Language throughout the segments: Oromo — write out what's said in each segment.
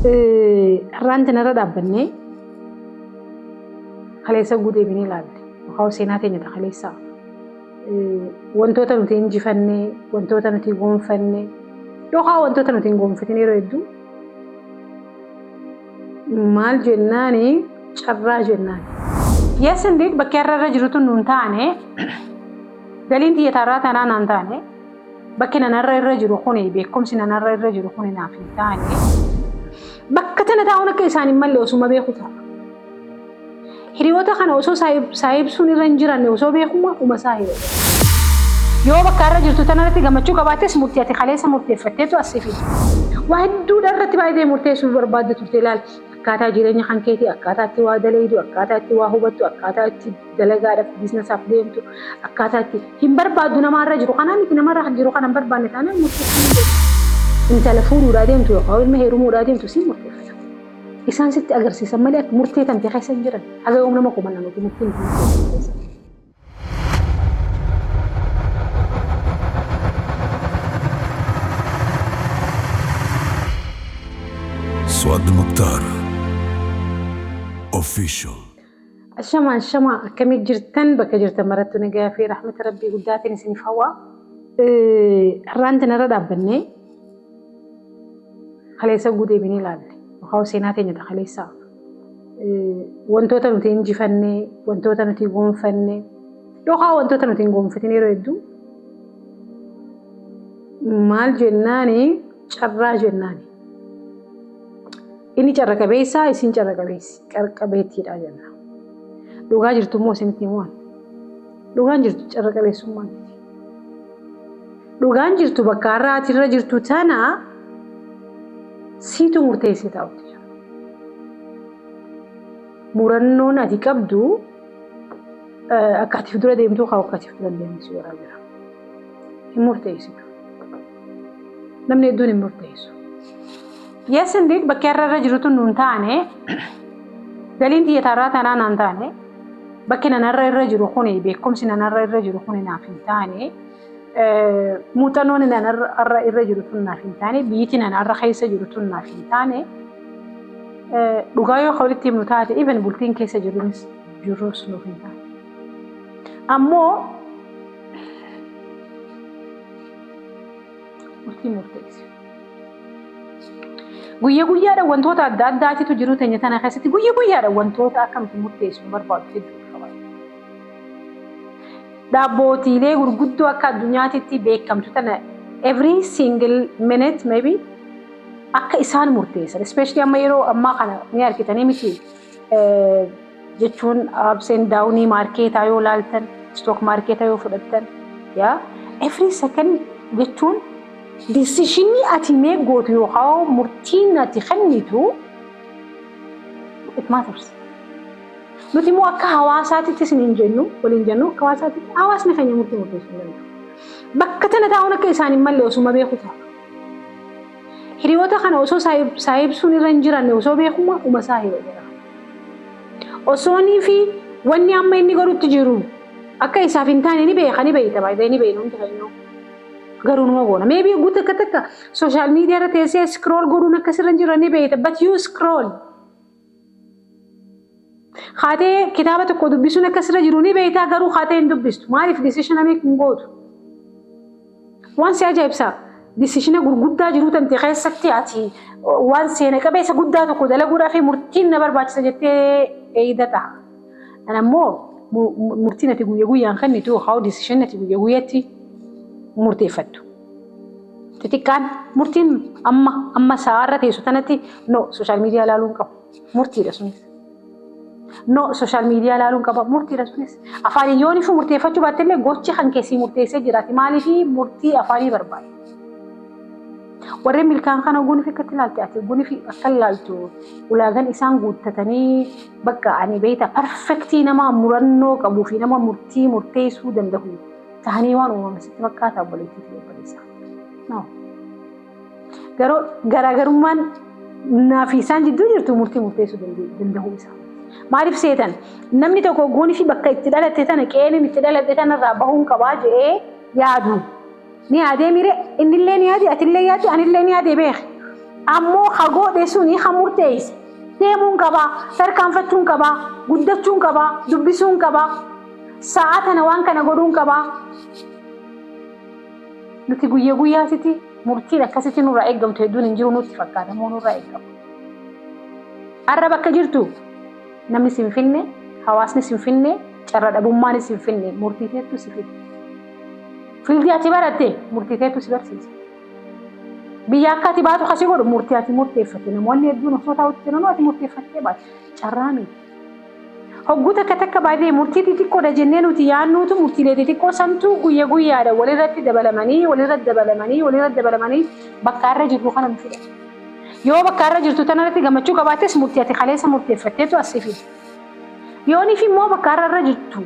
Har'aan tanarra dhaabbannee kaleessa guuteebinee ilaalle yookaan seenaa teenya ta kaleessaa wantoota nuti injifanne, wantoota nuti gonfanne yookaan wantoota nuti hin gonfatin yeroo hedduu maal jennaani carraa jennaani. Yes, indeed, bakki har'a irra jirutu nuun taane, galiin tiyya taarraa tanaa naan taane, bakki nan har'a irra jiru kuni, beekumsi nan har'a irra jiru kuni naaf hin taane. Bakka tana taa'uun akka isaan hin malle osuma beeku ta'a. Hiriyoota kana osoo saayibsuun irra hin jiranne osoo beekuma uma saahiba. Yoo bakka har'a jirtu tanarratti gammachuu qabaattes, murtii ati kaleessa murteeffatteetu as si fide. Waa hedduudha irratti baay'ee murteessuu barbaadde turte ilaali. Akkaataa jireenya kan keetii, akkaataa itti waa daleeydu, akkaataa itti waa hubattu, akkaataa itti dalagaadhaaf businessaaf deemtu, akkaataa itti hin barbaaddu namaarra jiru. Kanaa miti, namarra jiru kana hin barbaanne taanaan murteessuu hin dandeessu. Intala fuudhuudhaa deemtu yookaan ilma heerumuudhaa deemtu siin murteeffata. Isaan sitti agarsiisan malee akka murtee tante keessa hin jiran. Haga yoom nama komanna nuti murtiin nuti murteessinu keessa? Swad Mukhtar Official. Ashama, ashama, akkamii jirtan? Bakka jirtan marattu nagaa fi rahmata rabbii guddaatiin isiniif hawwa. Har'aan tanarra dhaabbannee kaleessa guuteebinee ilaalle yookaan seenaa teenya ta kaleessaa wantoota nuti injifanne, wantoota nuti gonfanne yookaan wantoota nuti hin gonfatin yeroo hedduu maal jennaani carraa jennaani. Inni carra qabeessaa, isin carra qabeessi qabeettiidha jenna. Dhugaa jirtu immoo isinitti himuun, dhugaan jirtu carra qabeessummaa miti. Dhugaan jirtu bakka har'a ati irra jirtu tana siitu murteessee taa'utti jira. Murannoon ati qabdu akka ati dura deemtu haa akka ati dura deemtu si godhaa jira. Hin murteessitu. Namni hedduun hin murteessu. Yes, indeed, bakki har'a irra jirutu nuun taane, galiin tiyya taarraa tanaa naan taane, bakki nan har'a irra jiru kuni, beekumsi nan har'a irra jiru kuni naaf hin taane, muuxannoon nan har'a irra jiru tun naaf hin taane, biyyiti nan har'a keessa jiru tun naaf hin taane. Dhugaa yoo walitti himnu taate, even bultiin keessa jirunis jirus nuuf hin taane. Ammoo murtii murteessi. Guyya guyyaadhaan wantoota adda addaatitu jiru teenya tana keessatti, guyya guyyaadhaan wantoota akka nuti murteessinu barbaadu hedduu qaba. Dhaabbootiilee gurguddoo akka addunyaatitti beekamtu tana every single minute maybe akka isaan murteessan, especially amma yeroo ammaa kana ni argitanii miti, jechuun ups and downii marketaa yoo laaltan, stock marketaa yoo fudhattan, yaa every second jechuun decisionii ati mee gootu yookaan murtiin ati kennitu, it matters. Nuti immoo akka hawaasaatitti isin hin jennu, waliin jennu, akka hawaasaatitti hawaasni keenya murtii murteessuu hin danda'u. Bakka tana taa'uun akka isaan hin malle osuma beeku ta'a. Hiriyoota kana osoo saayibsuun irra hin jiranne osoo beekuma uma saahiba jira. Osoonii fi wanni amma inni godhutti jiru akka isaaf hin taane ni beeka, ni beekta, baay'ee ni beekna hundi keenya. Garuu numa goona. Maybe guutuu akka takka social media irra teessee scroll godhuun akkasirra hin jirre ni beekta, but you scroll. Haatee kitaaba tokko dubbisuun akkasirra jiru ni beektaa, garuu haatee hin dubbistu. Maaliif decision make hin gootu? Waan si ajaa'ibsaa, decisiona gurguddaa jiruu tante keessatti ati waan seena qabeessa guddaa tokko dalaguudhaaf murtiin na barbaachisa jettee eeyida ta'a. Ana immoo murtiin ati guyya guyyaan kennitu yookaan decision ati guyya guyyatti murteeffattu. Xixiqqaan murtiin amma amma sa'aarra teessu tanatti, no, social media ilaaluun qabu. Murtiidha sunis. No, social media ilaaluun qaba. Murtiidha sunis. Afaan yoon ifu murteeffachuu baatte illee gochi kan keessii murteessee jiraati. Maaliif murtii afaanii barbaada? Warreen milkaan kana gunifi akkatti ilaalte, ati gunifi akka ilaaltu, ulaagan isaan guuttatanii bakka ani beekta perfectii nama murannoo qabuu fi nama murtii murteessuu danda'u ta'anii waan uumaman sitti fakkaata, obboleettii fi obboleessaa? No. Garuu garaagarummaan naa fi isaan jidduu jirtu murtii murteessuu danda'uu isaa. Maaliif seetan, namni tokko goonii fi bakka itti dhalatte tana, qe'een itti dhalatte tanarraa bahuun qabaa jedhee yaadu. Ni yaadee mire, innillee ni yaade, atillee yaadde, anillee ni yaade beek. Ammoo ka godhe suni ka murteesse. Deemuun qabaa, tarkaanfachuun qabaa, guddachuun qabaa, dubbisuun qabaa, sa'a tana waan kana godhuun qabaa. Nuti guyyaa guyyaatitti murtiin akkasitti nurraa eeggamtu hedduun hin jiru nutti fakkaata, moo nurraa eeggamu. Arra bakka jirtu namni si hin finne, hawaasni si hin finne, carra dhabummaanis si hin finne, murtii teettu si fide. Field ati baratte murtii teettu si barsiisa. Biyya akka ati baatu kasi godhu murtii ati murteeffatte. Namoonni hedduun osoo taa'utti jiranuu ati murteeffattee baate. Carraa miti. Hogguu takka takka baay'ee murtii xixiqqoodha jennee nuti yaannuutu, murtiilee xixiqqoo santuu guyya guyyaadha walirratti dabalamanii, walirratti dabalamanii, walirratti dabalamanii bakka irra jirru kana nu fidan. Yoo bakka irra jirtu tanarratti gammachuu qabaattes, murtii ati kaleessa murteeffatteetu as si fida. Yooniif immoo bakka har'a irra jirtu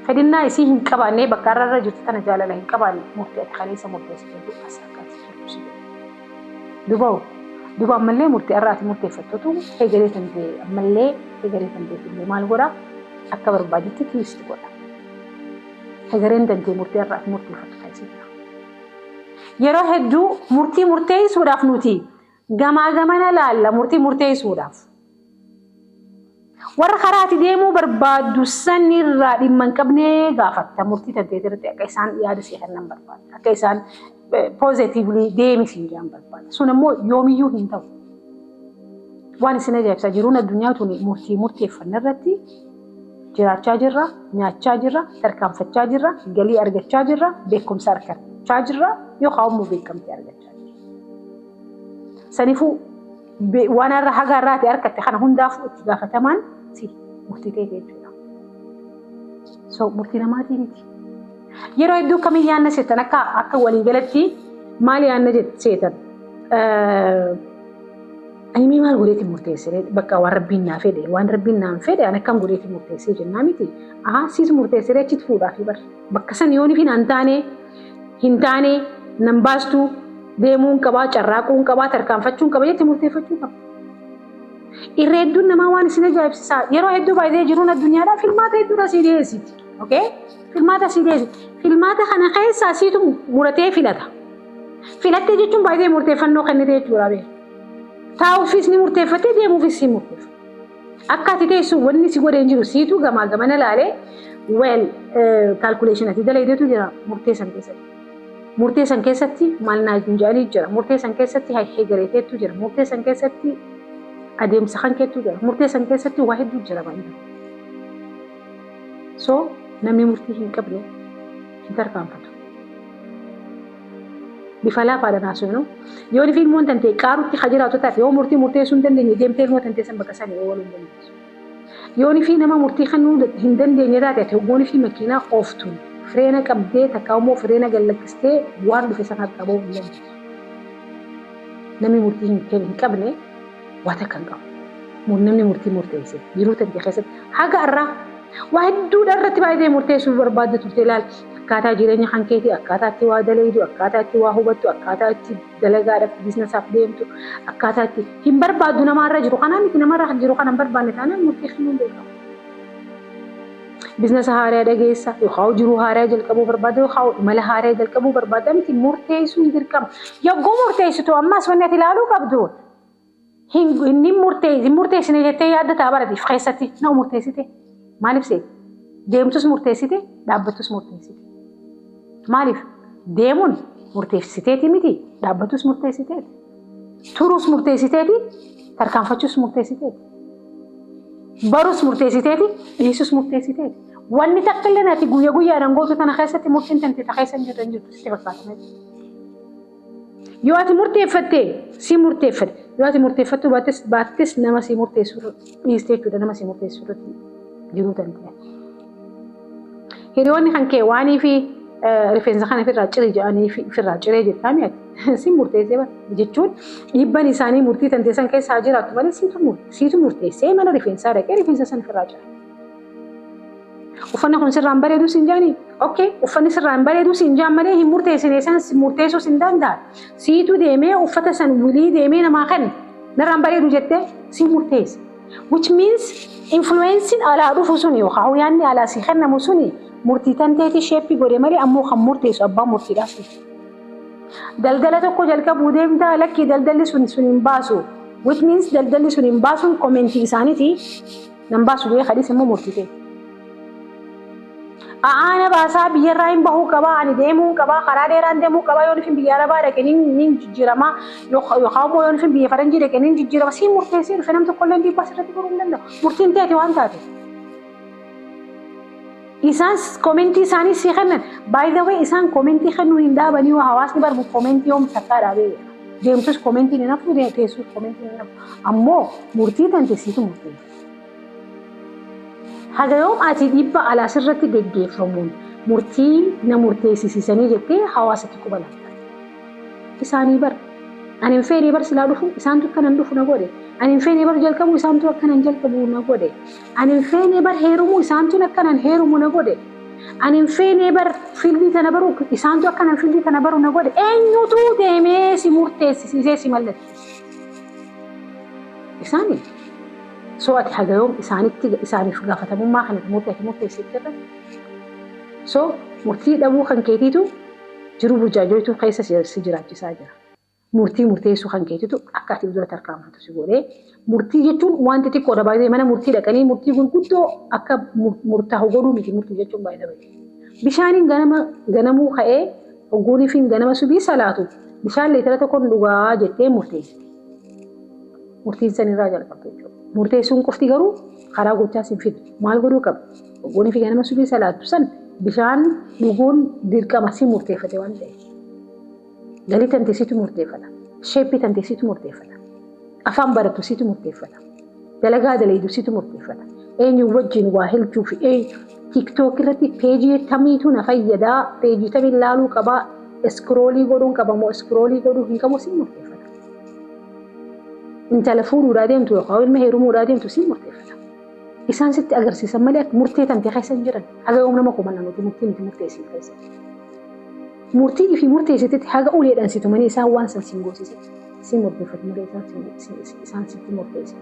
fedhinnaa isii hin qabaanne, bakka har'a irra jirtu tana jaalala hin qabaanne, murtii ati kaleessa murteessiteetu as akka ati turtu si godha. Duba duba ammallee murtii har'a ati murteeffattutu egeree kan ta'e, ammallee egeree kan ta'e illee maal godha? Akka barbaadetti twist godha. Egereen dandee murtii har'a ati murteeffattu keessa jira. Yeroo hedduu murtii murteessuudhaaf nuti gamaa gamana laalla murtii murteessuudhaaf. Warra karaa ati deemuu barbaaddu sanirraa dhimma hin qabne gaafatta. Murtii tanteet irratti akka isaan yaada sii kennan barbaadda. Akka isaan positively deemi siin jedhan barbaadda. Sun immoo yoomiyyuu hin ta'u. Waan isin ajaa'ibsaa jiruun addunyaa tuni murtii murteeffanna irratti jiraachaa jirra, nyaachaa jirra, tarkaanfachaa jirra, galii argachaa jirra, beekumsa argachaa jirra yookaan immoo beekamtii argachaa jirra. Saniifuu waan irra haga irraati argatte kana hundaafuu itti gaafatamaan si murtii ta'e jechuudha. So murtii namaatii miti. Yeroo hedduu kamiin yaadna seetan? Akka waliigalatti maal yaadna seetan? Ani mee maal godheeti murteessee? Bakka waan Rabbiin naa fedhe, waan Rabbiin naan fedhe, ani akkam godheeti murteessee jennaa miti. Ahaa, siitu murteessee achitti fuudhaa fi bar. Bakka san yooniif hin taane, hin taane nan baastu, deemuun qabaa, carraaquun qabaa, tarkaanfachuun qaba jetti murteeffachuu qaba. Irra hedduun namaa, waan isin ajaa'ibsiisaa, yeroo hedduu baay'ee jiruun addunyaadhaa filmaata hedduudha sii dhiyeessiti. Okay? Filmaata sii dhiyeessiti. Filmaata kana keessaa siitu muratee filata. Filattee jechuun baay'ee murteeffannoo kennite jechuudha beeku. Taa'uufis ni murteeffattee, deemuufis ni murteeffate. Akka ati teessu wanni si godhee hin jiru, siitu gamaa gamana laalee, well calculation ati dalaydeetu jira murtee san keessatti. Murtee san keessatti maal naa jedhanii jira. Murtee san keessatti hegereeteetu jira. Murtee san keessatti adeemsa kan keetu jira. Murtee san keessatti waa hedduu jira baay'ee. So namni murtii hin qabne hin tarkaanfatu. Bifa laafaadhaan haasofnu. Yoo ilmoon tantee qaarutti ka jiraatu taate, yoo murtii murteessuu hin dandeenye, deemtee ilmoo tantee san bakka sanii ooluu hin dandeessu. Yoo fi nama murtii kennuu hin dandeenye taate, ati hoggoon fi makiinaa ooftu fireena qabdee takka immoo fireena gallakkistee waan dhufe sana harkaa bahuu hin dandeessu. Namni murtii hin qabne waa takka hin qabu. Namni murtii murteesse jiruu tantee keessatti haga irraa waa hedduudha irratti baay'ee murteessuu barbaadde turte ilaali. Akkaataa jireenya kan keetii, akkaataa itti waa dalaydu, akkaataa itti waa hubattu, akkaataa itti dalagaadhaaf, businessaaf deemtu, akkaataa itti hin barbaaddu namaarra jiru. Kanaa miti, namarra jiru kana hin barbaanne taanaan murtii kennuu hin beekamu. Business haaraa dhageessa yookaan jiruu haaraa jalqabuu barbaada yookaan imala haaraa jalqabuu barbaada miti, murteessuun dirqama. Yogguu murteessitu ammas wanni ati ilaaluu qabdu, inni hin murteessine jettee yaadda ta'a baratiif keessatti na murteessite. Maaliif seete? Deemtus murteessite, dhaabbattus murteessite. Maaliif? Deemuun murteessiteeti miti, dhaabbattus murteessiteeti. Turuus murteessiteeti, tarkaanfachuus murteessiteeti. Barus murteessiteeti, dhiisus murteessiteeti. Wanni takka illee ati guyya guyyaadhaan gootu tana keessatti murtiin tante ta keessa hin jirre hin jirtu sitti fakkaata. Yoo ati murteeffatte si murteeffate. Yoo ati murteeffattuu baattes nama si murteessu dhiiste jechuudha, nama si murteessu irratti jiruu danda'a. Hiriyoonni kan kee waanii fi rifeensa kana ofirraa ciri jedhanii ofirraa ciree jettaa mi'ati. Si murteessee bara jechuun dhiibban isaanii murtii tanteessan keessaa jiraattu malee, siitu murteessee mana rifeensaa dhaqee rifeensa sana ofirraa cira. Uffanni kun sirraan bareedu siin jaanii? Okay, uffanni sirraan bareedu siin jaan malee hin murteessine, san murteessuus hin danda'an. Siitu deemee uffata san wilii deemee namaa kenna. Narraan bareedu jettee si murteesse. Which means influenceiin alaa dhufu suni yookaan yaadni alaa si kennamu suni murtii tanteeti shape godhe malee, ammoo kan murteessu abbaan murtiidhaaf. Daldala tokko jalqabuu deemtaa, lakkii, daldalli sun sun hin baasu. Which means daldalli sun hin baasuun commentii isaaniiti, nan baasu jedhee hadis immoo murtii ta'e. A'aana baasaa, biyyarraa hin bahuu qabaa, ani deemuu qabaa, karaa dheeraan deemuu qabaa, yoo nufin biyya arabaa dhaqe ni jijjiirama, yookaan immoo yoo nufin biyya faranjii dhaqe ni jijjiirama. Siin murteessee dhufe, nam tokko illee dhiibbaa sirratti godhuu hin danda'u. Murtiin teeti waan taate. Isaan commentii isaanii sii kennan. By the way, isaan commentii kennuu hin dhaabanii. Hawaasni barbu commentii yoom takkaa dhaabee beeka? Deemtus commentiin hin hafu, teessus commentiin hin hafu. Ammoo murtii tante siitu murteessa. Haga yoom ati dhiibba alaa sirratti geggeeffamuun murtii na murteessisiisanii jettee hawaasatti quba laatta? Isaanii bar. Ani hin feene bar silaa dhufu, isaantu akkanan dhufu na godhe. Ani hin feene bar jalqabu, isaantu akkanan jalqabu na godhe. Ani hin feene bar heerumu, isaantu akkanan heerumu na godhe. Ani hin feene bar fieldii tana baru, isaantu akkanan fieldii tana baru na godhe. Eenyutu deemee si murteessisiisee si mallatteesse? Isaani. So ati haga yoom isaanitti isaaniif gaafatamummaa kana murtii ati murteessite irratti? So murtii dhabuu kan keetiitu jiruu burjaajoituu keessa si jiraachisaa jira. Murtii murteessuu kan keetitu akka ati dura tarkaanfatu si godhee. Murtii jechuun waan xixiqqoodha baay'ee, mana murtii dhaqanii murtii gurguddoo akka murtaa'u godhuu miti murtii jechuun baay'ee. Bishaaniin ganama ganamuu ka'ee ogguunii fi ganama subii salaatu bishaan liitira tokkoon dhugaa jettee murteessite. Murtiin sanirraa jalqabde jechuudha. Murteessuun qofti garuu karaa gochaa sin fidu. Maal godhuu qabda? Ogguunii fi ganama subii salaattu san bishaan dhuguun dirqama si murteeffate waan ta'eef. Galii tantee situ murteeffata. Shapeii tantee situ murteeffata. Afaan barattu situ murteeffata. Dalagaa dalaydu situ murteeffata. Eenyu wajjin waa hilchuu fi TikTok irratti pageii tamiitu na fayyadaa, pageii tamiin laaluu qabaa, scrollii godhuun qaba moo scrollii godhuu hin qabu si murteeffata. Intala fuudhuudhaa deemtu yookaan ilma heerumuudhaa deemtu si murteeffata. Isaan sitti agarsiisan malee akka murtee tantee keessa hin jiran. Haga yoom nama komanna nuti murtii nuti murteessine keessa? Murtii ifii murteessitetti haga uleedhaan si tumanii isaan waan san siin goosise si murteeffatu malee isaan sitti murteesse.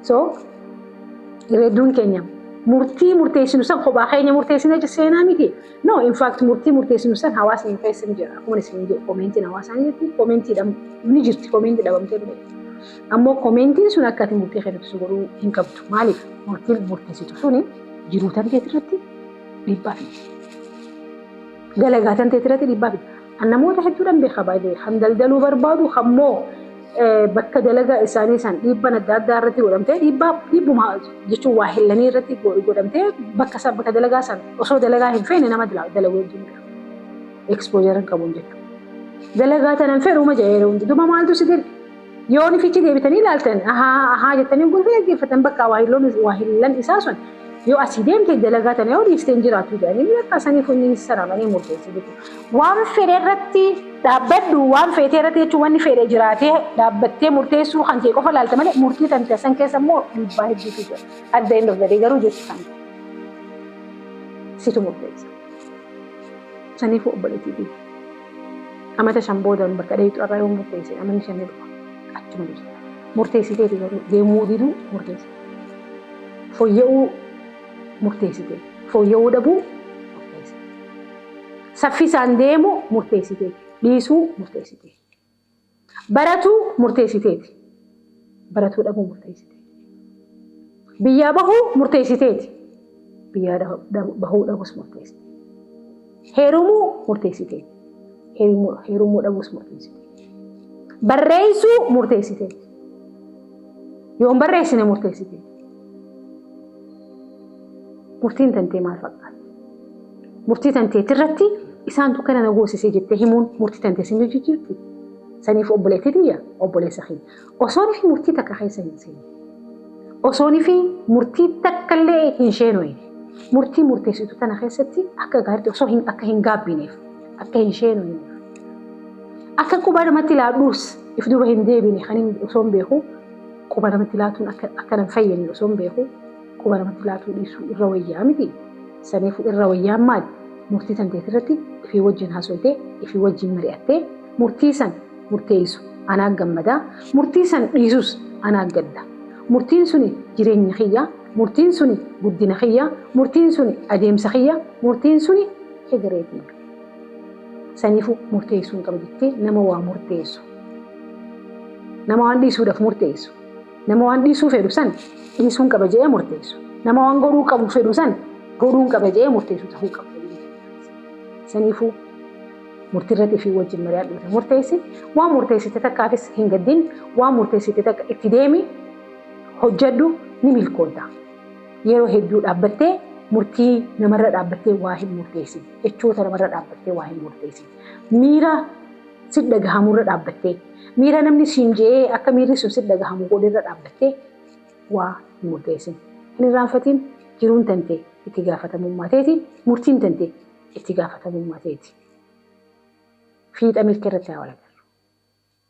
So hedduun keenya murtii murteessinu san kophaa keenya murteessine seenaa miti. No, in fact, murtii murteessinu san hawaasni nu keessa ni jira. Akkuma isin jedhu, commentiin hawaasaa ni jirti, commentii ni jirti, commentii dhabamtee dhufe. Ammoo commentiin sun akka ati murtii kennitu si godhuu hin qabdu. Maaliif? Murtiin murteessitu suni jiruu tanteet irratti dhiibbaa fidi. Dalagaa tanteet irratti dhiibbaa fidi. An namoota hedduudhaan beeka baay'ee kan daldaluu barbaadu, kammoo bakka dalagaa isaanii san dhiibban adda addaa irratti godhamtee, dhiibbaa dhiibbuma jechuun waa hillanii irratti godhamtee, bakka san, bakka dalagaa san osoo dalagaa hin feene nama dalaguu hedduun beeka. Exposure hin qabuun jechuudha. Dalagaa tanan fedhuma jedhee yeroo hundi duba maaltu si dirqe? Yoo ni fichi deebitanii ilaaltan, ahaa ahaa jettanii gulfii dhaggeeffatan, bakka waa hillan isaa sun yoo asii deemte dalagaa tana yoo dhiifte hin jiraatu jedhanii bakka saniif inni sanamanii murteessu jechuudha. Waan fedhe irratti dhaabbadhu, waan feetee irratti jechuun wanni fedhe jiraatee dhaabbattee murteessuu kan kee qofa ilaalta malee murtii tan san keessa immoo dhiibbaa hedduutu jira. At the end of the day garuu jechi kan situ murteessa. Saniifuu obboleettii, amata 5 booda bakka dheeyxu irraa yoo murteesse, amanni 5 ni dhufa. Achuma jirta. Murteessiteeti garuu deemuu diduu murteessite. Fooyya'uu murteessite. Fooyya'uu dhabuu murteessite. Saffisaan deemuu murteessite. Dhiisuu murteessite. Baratuu murteessiteeti. Baratuu dhabuu murteessite. Biyyaa bahuu murteessiteeti. Biyyaa bahuu dhabus murteessite. Heerumuu murteessiteeti. Heerumuu dhabuus murteessite. Barreessuu murteessiteeti. Yoo hin barreessine murteessiteeti. Murtiin tantee maal fakkaatti? Murtii tanteetti irratti isaantu kana na goosisee jettee himuun murtii tantee sin jijjiirti? Saniif obboleettii tiyya, obboleessa kiyya. Osoo fi murtii takka keessa hin seenne. Osoo fi murtii takka illee hin sheenoyne. Murtii murteessitu tana keessatti akka gaariitti osoo hin akka hin gaabbineef, akka hin sheenoyneef. Akka quba namatti laadhuus if duuba hin deebine kan osoo hin beeku, quba namatti laatuun akka nan fayyadne osoo hin beeku, quba namatti laatuu dhiisuu irra wayyaa miti. Saniif irra wayyaan maali? Murtii tanteet irratti ifii wajjin haasofte, ifii wajjin mari'attee, murtii san murteessu anaa gammadaa, murtii san dhiisus anaa gadda. Murtiin suni jireenya kiyya, murtiin suni guddina kiyya, murtiin suni adeemsa kiyya, murtiin suni hegeree kiyya. Saniifuu murteessuu hin qaba jettee nama waa murteessu. Nama waan dhiisuudhaaf murteessu. Nama waan dhiisuu fedhu san dhiisuu hin qaba jedhee murteessu. Nama waan godhuu qabu fedhu san godhuu hin qaba jedhee murteessu ta'uu qaba. Saniifuu murtiirratti fi wajjin mari'adhuute murteessi. Waan murteessite takkaafis hin gaddin. Waan murteessite takka itti deemi, hojjedhu, ni milkoota. Yeroo hedduu dhaabbattee murtii namarra dhaabbattee waa hin murteessin. Jechoota namarra dhaabbattee waa hin murteessin. Miira si dhagahamurra dhaabbattee, miira namni siin je'ee akka miirri sun si dhagahamu godherra dhaabbattee waa hin murteessin. Hin irraanfatin, jiruun tante itti gaafatamummaa teeti, murtiin tante itti gaafatamummaa teeti. Fiixa milkii irratti haa walagarru.